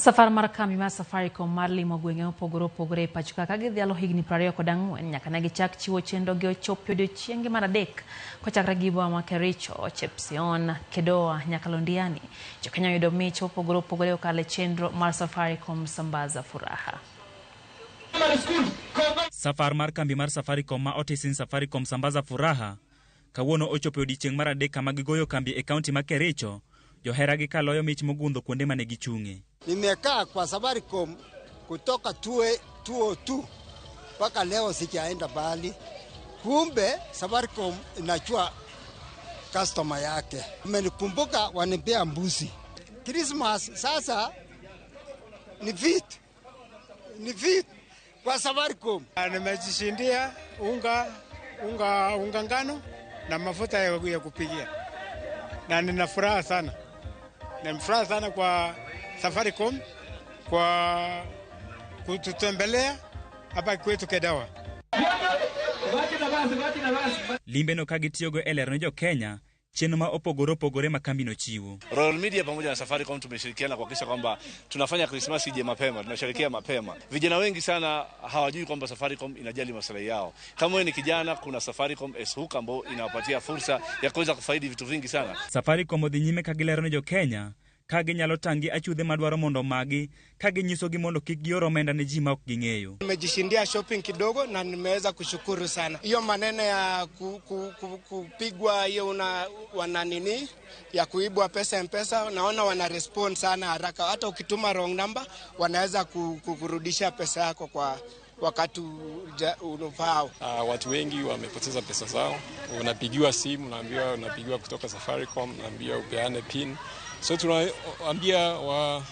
Safar mar kambi mar Safaricom mar limo gwenge mopogore opogore e pacho ka gidhialo higni 24 nyaka ne gichak chiwo chenro gi ochopo odiochienge mar adek kochakre gi boma ma Kericho, Chepsion, Kedoa nyaka Londiani. Jokenya oyudo mich mopogore opogore kokalo e chenro mar Safaricom Sambaza Furaha. Safar mar kambi mar Safaricom ma otis ni Safaricom Sambaza Furaha kawuono ochopo e odiechieng' mar adek kama gigoyo kambi e kaunti ma Kericho, joheragi ka loyo mich mogundho kuonde mane gichung'e. Nimekaa kwa Safaricom kutoka tuwe tuo tu mpaka leo sijaenda mbali. Kumbe Safaricom inajua customer yake. Umenikumbuka, wanipea mbuzi. Christmas sasa ni vitu, ni vitu kwa Safaricom. Nimejishindia unga ngano na mafuta ya kupikia, na nina furaha sana, nina furaha sana kwa Safaricom kwa kututembelea hapa kwetu Kedawa. Limbe no ka gitiyogo e lero ne jo-Kenya chenro ma opogore opogore ma kambino chiwo. Royal Media pamoja na Safaricom tumeshirikiana kuhakikisha kwamba tunafanya Krismasi ije mapema, tunasherehekea mapema. Vijana wengi sana hawajui kwamba Safaricom inajali maslahi yao. Kama wewe ni kijana, kuna Safaricom S-Hook ambayo inawapatia fursa ya kuweza kufaidi vitu vingi sana. Safaricom odhi nyime ka gilero ne jo-Kenya ka ginyalo tang' gi achudhe madwaro mondo omagi ka ginyisogi mondo kik gior omenda ne ji ma ok ging'eyo. Nimejishindia shopping kidogo na nimeweza kushukuru sana. Hiyo maneno ya kupigwa hiyo una wana nini ya kuibwa pesa M-Pesa, naona wana respond sana haraka. Hata ukituma wrong number wanaweza kurudisha pesa yako kwa wakati unaofaa. Watu wengi wamepoteza pesa zao. Unapigiwa simu, unaambiwa unapigiwa kutoka Safaricom, unaambiwa upeane PIN. So tunaambia wa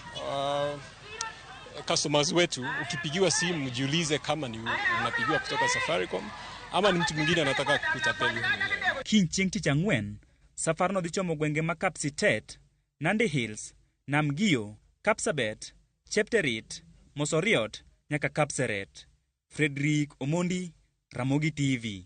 customers wetu, ukipigiwa simu jiulize kama ni unapigiwa kutoka Safaricom ama ni mtu mwingine anataka kukutapeli wewe mwenyewe. Kiny chieng' tich ang'wen, safarno dhi chomo gwenge ma Kapsitet, Nandi Hills, Namgio, Kapsabet, Chepterit, Mosoriot nyaka Kapseret. Frederick Omondi, Ramogi TV.